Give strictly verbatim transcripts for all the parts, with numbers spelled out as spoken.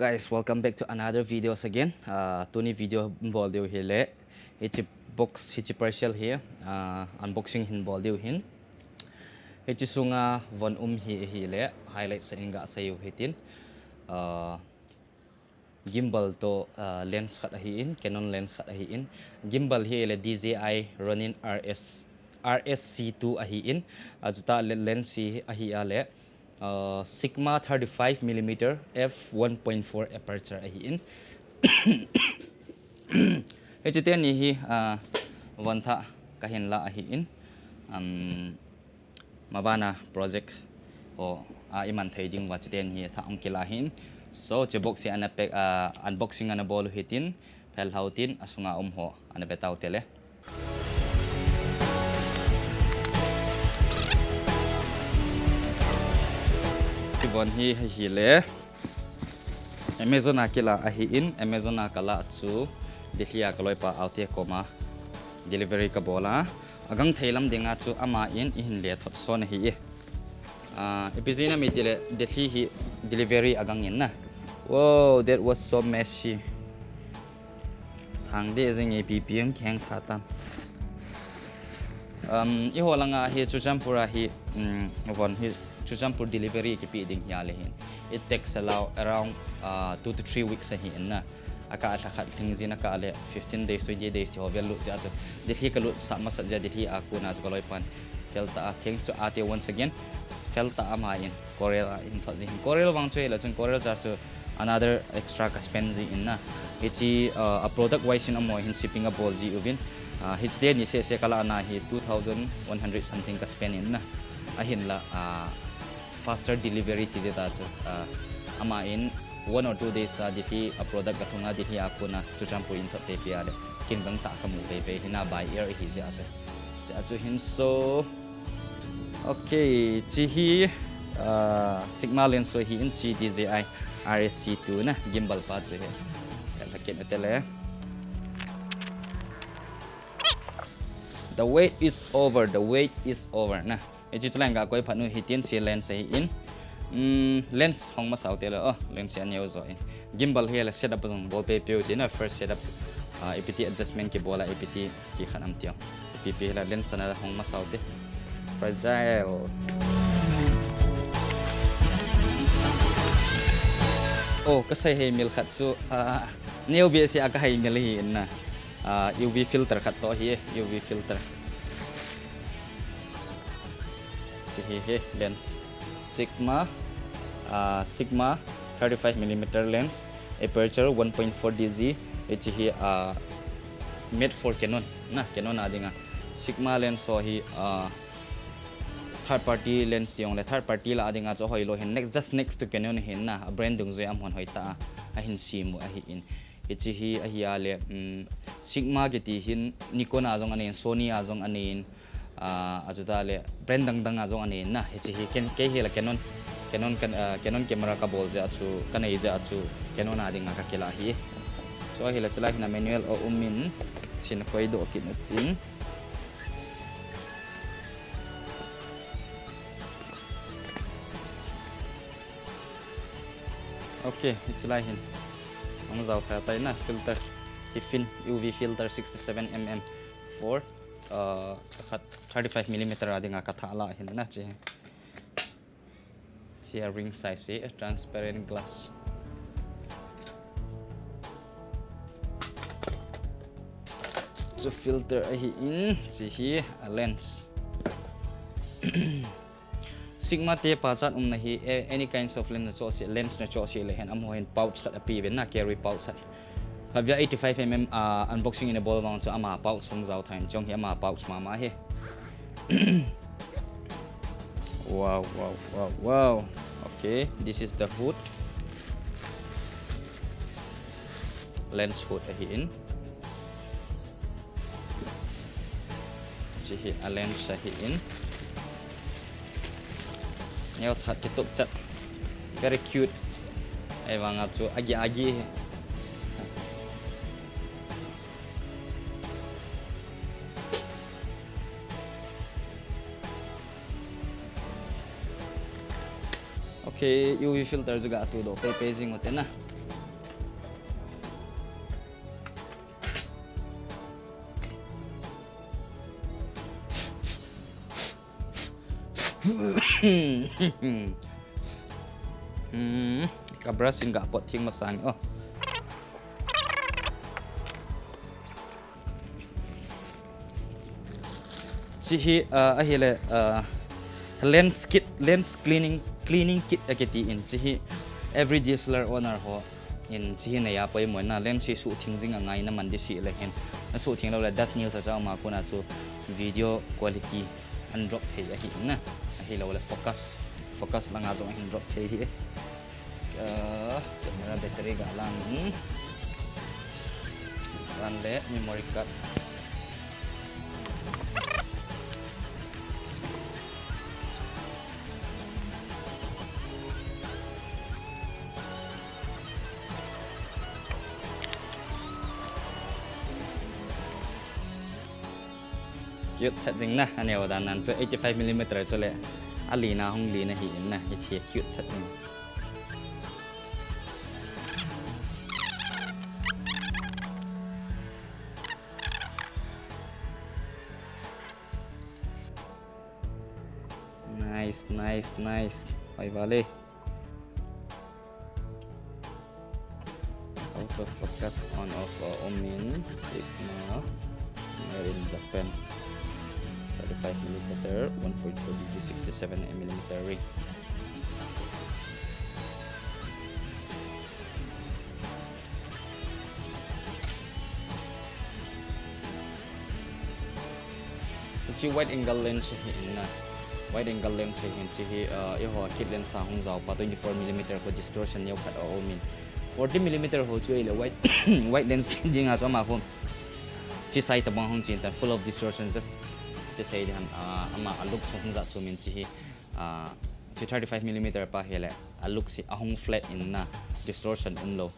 Guys, welcome back to another videos again. Uh, tuni video bol diu hi le, hichi box, hichi parcel hi, uh, unboxing hin bol diu hin. Hichi sunga von um hi, hi le, highlight sa in ga sa yu hitin. Uh, gimbal to, uh, lens khat ahi in, Canon lens khat ahi in. Gimbal hi le D J I Ronin R S, R S C two ahi in. Achuta le, lens hi ahi a le, uh, Sigma thirty-five millimeter f one point four aperture ahi in. Hichi teni hi, uh, von tha kahin la ahi in. Um, mabana project ho a iman thei ding uva chiten hi tha ang kila hin. So, hichi box hi ana pack, uh, unboxing ana bol u hitin, phel hau tin, asunga um ho ana be tau te le. Hichi von hi, hi le. Amazon a kila ahi in, Amazon a kala chu Delhi a kaloipa Aute koma delivery kabol a. Agang thei lam dinga chu ama in ihin le thot son ahi e. Ah, ipi jeh ina mi ti le Delhi hi delivery agang in na. Wow, that was so messy. Thang de jing ipi pi ang kheng tha tam. Um, i ho langa hi Churachandpur a hi, um, von hi Churachandpur delivery kipe ding hi a le hin. It takes allow-, around, uh, two to three weeks ahi in na. Aka a lha khat lhing jin aka le fifteen days, twenty days ti ho vel lut jeh a chu. Delhi kalut sah masat jeh a Delhi a kona chu kaloipan. Fel ta a, thanks to Aute once again. Fel ta a ama in. Courier a hin thot ji hin. Courier vang chu hila chun courier charge chu another extra ka spend ji in na. Hichi, uh, a product wise in amaho hin shipping abol ji uvin. Uh, hichi teni sese kala na hi two thousand one hundred something ka spend in na. Ahinla, uh, faster delivery ti ding ta chu, uh, ama in one or two days a Delhi a product ka thunga Delhi a kona Churachandpur in thot pe pe a le. Kin bang ta ka mu pe pe hina by air hi jeh a chu. Jeh a chu hin so, okay, hichi hi, ah, Sigma lens so hi in hichi D J I R S C two na gimbal pa chu hi. Kan ta ken te le. The wait is over, the wait is over na. Hichi chulai ga koi phat nu hitin hichi lens hi in. Mm, lens hong masa u te le, oh, lens hi aneo jo in. Gimbal hi le setup jong bol pe pe u ti na first setup. Ah, ipi ti adjustment kibol a, ipi ti kikhat am ti o. Ipi pi hi la lens ana hong masa u te. Fragile. Oh, ka sei hei mil khat chu, ah, neo be si a ka hei mil hi in na. Ah, U V filter khat to hi, U V filter. Hichi hi, hi, lens. Sigma, ah, Sigma thirty-five millimeter lens, aperture one point four D G, hichi hi, ah, made for Canon, na, Canon a dinga. Sigma lens ho hi, ah, third party lens ti jong le, third party la a dinga chu hoi lou hin, next, just next to Canon hin na, a brand dungjui a amahon hoi ta a, ahin sem u ahi in. Hichi hi ahi a le, um, Sigma kiti hin Nikon a jong anei in, Sony a jong anei in, ah, achuta le brand dang dang a jong anei in na. Hichi hi ken, kei hi la Canon, Canon kan, ah, Canon camera ka bol jeh a chu, ka nei jeh a chu, Canon a dinga ka kila hi. So hi la chulai hin a manual a um in, hichi na koi doh kit u tin. Okay, hichi lai hin. Hung jao kha tai na filter. Hi fin U V filter sixty-seven mm four, uh, khat thirty-five millimeter a dinga ka tha la hin na hichi. Hichi a ring size hi, a transparent glass. Chu filter ahi in, hichi hi a lens. Sigma te pachat umna hi, a-, any kinds of lens na choh seh, lens na choh seh le hen, amaho hin pouch khat api uvin na, carry pouch khat. Khatvei a eighty-five mm, ah, unboxing ina bol vang chu ama pouch hung jao tha in, hichi jong hi ama pouch mama hi. Wow, wow, wow, wow. Okay, this is the hood. Lens hood ahi in. Hichi hi a lens ahi in. Neo chat kitup chat. Very cute. Ahivang a chu agi agi hi. Okay, U V filter chu ga tu doh pei pei jing u te na. Hmm, ka brush in ga pot thing masang, oh. Chihi, uh, ahile, uh, lens kit, lens cleaning, cleaning kit akiti in. Chihi every D S L R owner ho in chihi neiya poimo na, lens hi suhthing jing angai na man di si le hin. Na suhthing lou le dust news a cha ma kuna chu video quality an drop thei ahi na. Ahilou le focus, focus langa jong hin drop thei hi. Uh, camera battery ga lang. Ban le memory card. Cute that jing na, aneo dan nan chu eighty-five millimeter chu le. Ali na hung li na hi in na, hi chi cute that jing. Nice, nice, nice. Hoi vale. Autofocus on off, uh, Omin, Sigma, made in Japan. Thirty-five millimeter, one point four D G, sixty-seven millimeter ring. Chi wide angle lens hi in na. Wide angle lens hi in chihi, uh, eiho kit lens a hung jao pa twenty-four millimeter ko distortion neo khat a um in. Forty millimeter ho chu ile wide, wide lens dinga chu ama hung. Fisheye tabang hung chin tan full of distortion just to say them, uh, ama a look so hung jat chu min chihi, uh, chi thirty-five millimeter pa hele a look si a hung flat in na distortion umlou.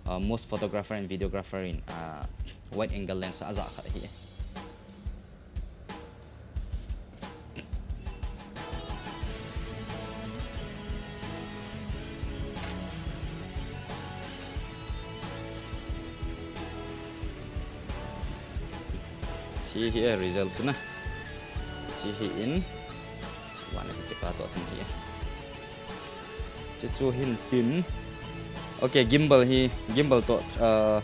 Uh, most photographer and videographer in, uh, wide angle lens a ja khat hi. Chihi result na. Chihi in. Wan hi chi pa to sin hi. Chi chu hin tin. Okay, gimbal hi, gimbal to, uh,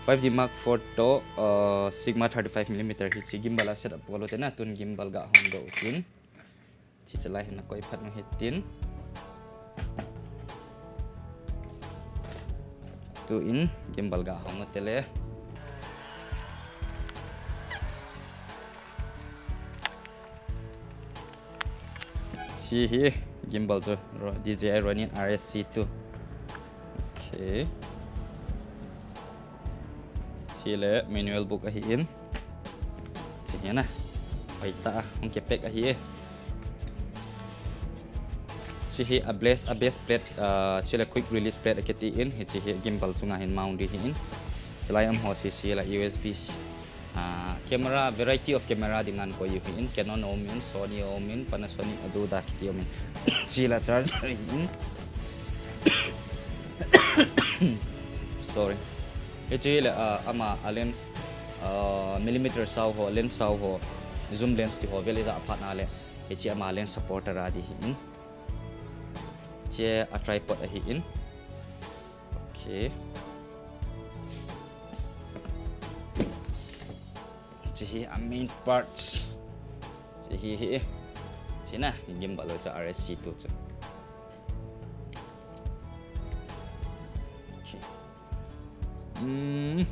five D Mark four to, uh, Sigma thirty-five millimeter hi chi gimbal a set up ko lo te na tun gimbal ga hong do tin. Chi chalai hin a koi phat nu hi tin. Tu in gimbal ga hong te le. Chi hi gimbal chu Ro-, D J I Ronin R S C two. Okay. Chi le manual book ahi in. Chi hi na. Hoi ta a, hung ke pack ahi e. Chi hi a base, a base plate, ah, chi le quick release plate akiti in. Hi chi hi gimbal chunga hin mount di hi in. Chalai am ho si si la U S B. Ah, camera, variety of camera dinga koi u hi in, Canon om in, Sony om in, Panasonic adu da kiti om in. Chi la charger in. Sorry. Hichi le, ah, ama a lens, ah, millimeter sao ho, lens sao ho, zoom lens ti ho, vel ija phat na le. Hichi ama lens supporter a di hi in. Chi a tripod ahi in. Okay. Chi hi a main parts. Chi hi hi. Chi na, gimbal lo cha R S C two chu. Okay. Hmm.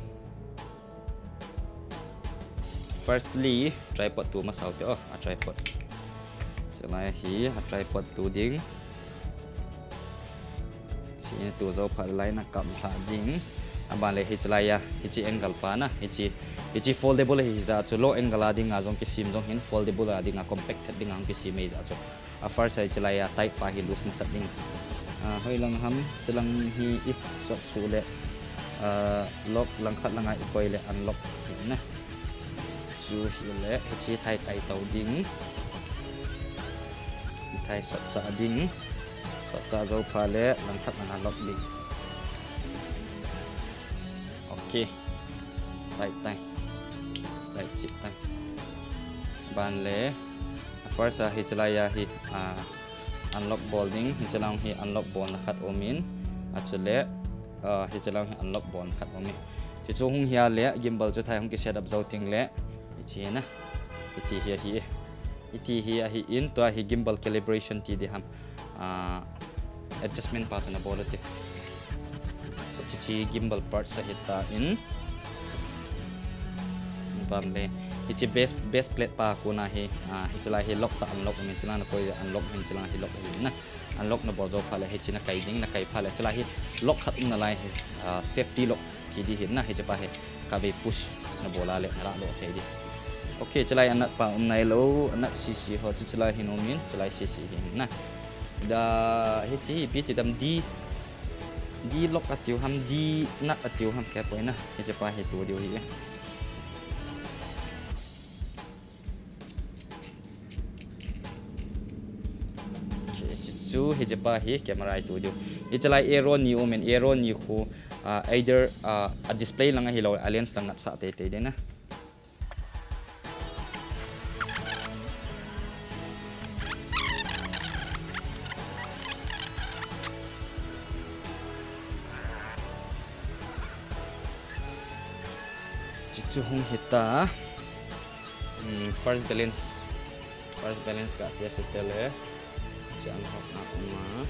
Firstly, tripod tu masao te, oh, a tripod. Chalai hi, a tripod tu ding. Chi tu jo pha lai na kam tha ding. Aban le hi chalai a, hichi angle pa na, hichi, hichi foldable hi ja chu low angle a dinga jong kisem jong hin foldable a dinga compact dinga jong kisem hi ja chu. A first a chalai a tight pa hi loose masat ding. Ah, hoi lang ham, chilang hi i sot su le, ah, lock lang khat langa i koi le unlock hi na. Chu hi le, hichi thai tai tau ding. Thai sot cha ding. Sot cha jo pha le, lang khat langa lock ding. Okay. Tai, tai. Tai, chip, tai. Ban le. A First a hichelai a hi, ah, unlock bol ding, hichelai hi unlock bolna khat umin, achule, ah, hichelai hi unlock bolna khat umin. Hichu hung hia le gimbal chu thei hung ki set up jou teng le, hichi na, hiti hi ahi e. Hiti hi ahi in, tua hi gimbal calibration ti ding ham. Ah, adjustment pa chu na bol u te. Hichi gimbal part sa hita in. Bam le. Hichi base, base plate pa kona hi, ah, hichelai hi lock tah unlock, hichelai na koi unlock, hichelai hi lock hi na. Unlock na bol jou phat le, hichi na kai ding, na kai phat le, hichelai hi lock khat um nalai hi, ah, safety lock ti ding hi na, hichi pa hi kave push na bol a le, na lah lo thei ding. Okay, hichelai a nut pa um nailou, a nut sisi ho chu hichelai hi umin, hichelai sisi hi na. Da, hichi hi ipi ti dam D, D lock atiu ham, D nut atiu ham, kei poi na. Hichi pa hi tu diu hi. Okay, hichu, hichi pa hi camera a i tu diu. Hichelai arrow ni umin, arrow ni khu, ah, either, ah, a display lang ahilou, a lens lang ngat sah teitei ding na. Hichu hung hita. Hmm, first balance. First balance ka test u te le. Hichi unlock na uma.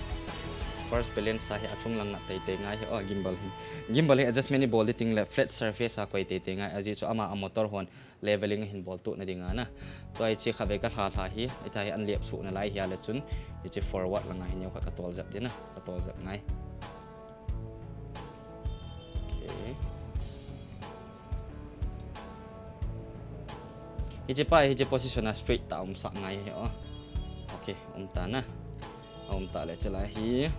First balance a hi achung lang ngat teitei ngai hi, oh, gimbal hi. Gimbal hi adjustment i bol ding teng le flat surface a koi teitei ngai. Ajeh chu ama a motor hon leveling ahin bol tuh na ding a na. Tua hichi khatvei ka lha lha hi, hita hi an lep suh nalai hi a le chun, hichi forward lang a hi neo kha ka tol jep ding na, ka tol jep ngai. Okay. Hichi pa, hichi position a straight tah a um sah ngai hi, oh. Okay, um ta na. A um ta le hichelai hi.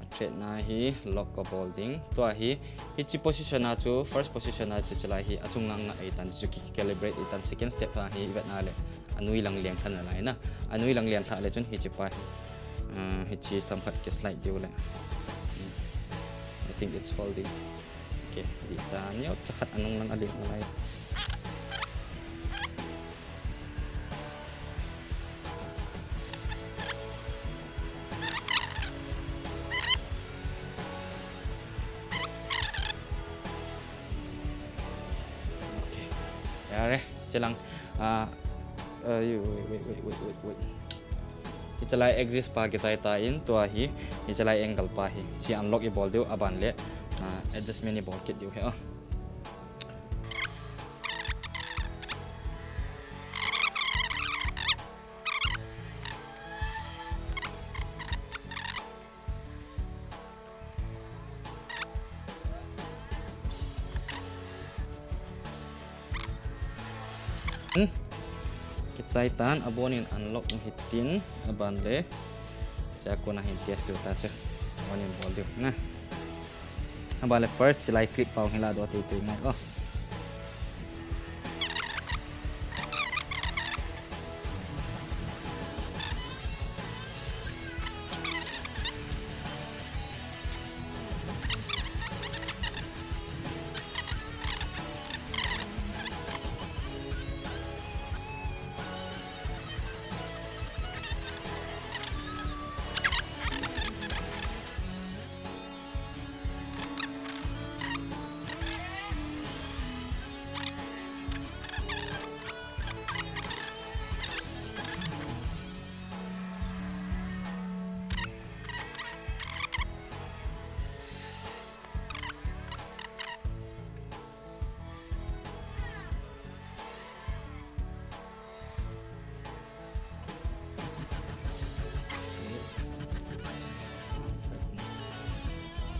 A thread na hi lock ka bol ding. Tua hi, hichi position a chu, first position a chu hichelai hi achung lang ngat ahi tan, chu ki calibrate ahi tan, second step a hi i vet na le. Anoi lang leng kha nalai na. Anoi lang leng kha le chun hichi pa hi. Ah, hichi themkhat ki slide diu le. Hmm. I think it's holding. Okay, dih ta, neocha khat anung lang a leng nalai. Okay. Yare, hichi lang. Ah, uh, wait, wait, wait. Hichelai axis pa kichai tan, tua hi, hichelai angle pa hi. Hichi unlock i bol diu, aban le, ah, adjustment i bol kit diu hi, oh. Hmm. Kichai tan, abon in unlock u hitin, aban le. Hichea kona hin test diu ta chu. Abon in bol diu na. Aban le first, hichelai clip pa hung hi la doh teitei ngai, oh.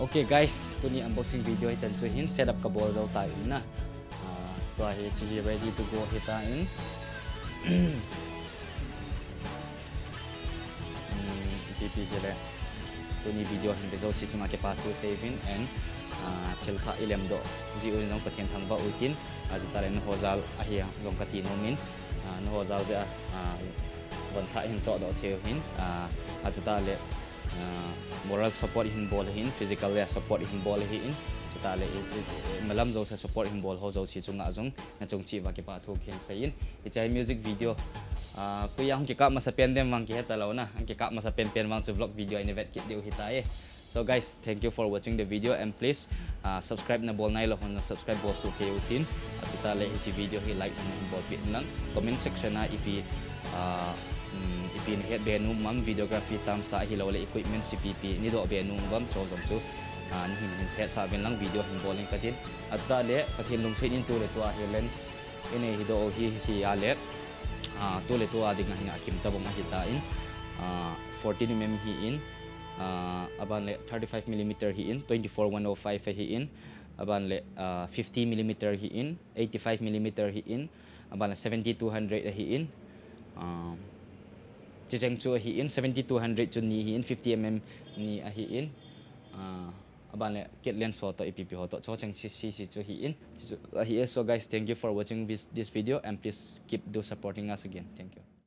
Okay guys, tuni unboxing video hichan chu hin setup kabol jou tan na. Ah, tua hi hichi hi ready to go hitan. Hmm, ipi ipi hile. Tuni video hin ve jouse chunga kipa thu seiyuvin and, ah, thil khat i lemdoh jeh un jong Pathen thangvah utin, ah, chutah le nangho jal ahi jong kati nomin, ah, nangho jal jeh a, ah, von thah hin chohdoh theiyu hin, ah, ah, chutah le Ah, moral support hin bol hin, physical le support hin bol hin, chutah le i, i, i, malam jouse support hin bol ho jouse chunga jong nachung cheh uva kipa thu kahin seiyin. Hiche music video, ah, koi a hung kikap masapen dem vang kihe talou na, hung kikap masapen pen vang chu vlog video a ina vet kit diu ahitai. So guys, thank you for watching the video and please, ah, subscribe nabol nailou hon jong subscribe bol soh kei utin. Ah, chutah le hiche video hi like jong nahin bolpeh in lang. Comment section a ipi, ah, um, ipi nahet be nom am, videography tam sa ahilou le equipment ipi ipi neidoh be nom uvam chu jong chu, ah, nahin, hin hetsah uvin lang, video hin bol in katin. Ah, chutah le Pathen lungset in tu le tu a hi lens inei hi doh u hi, hi a le, ah, tu le tu a dinga hin akim tabang ahitan, ah, fourteen mm hi in, ah, aban le thirty-five millimeter hi in, twenty-four one oh five hi in, aban le, ah, fifty millimeter hi in, eighty-five millimeter hi in, aban le seventy two hundred hi in, ah, chucheng chu hi in, seventy two hundred chu ni hi in, fifty mm ni ahi in, ah, aban le kit lens ho toh ipi ipi ho toh, chucheng si, si, si chu hi in, chu, chu ahi e. So guys, thank you for watching this, this video and please keep do supporting us again. Thank you.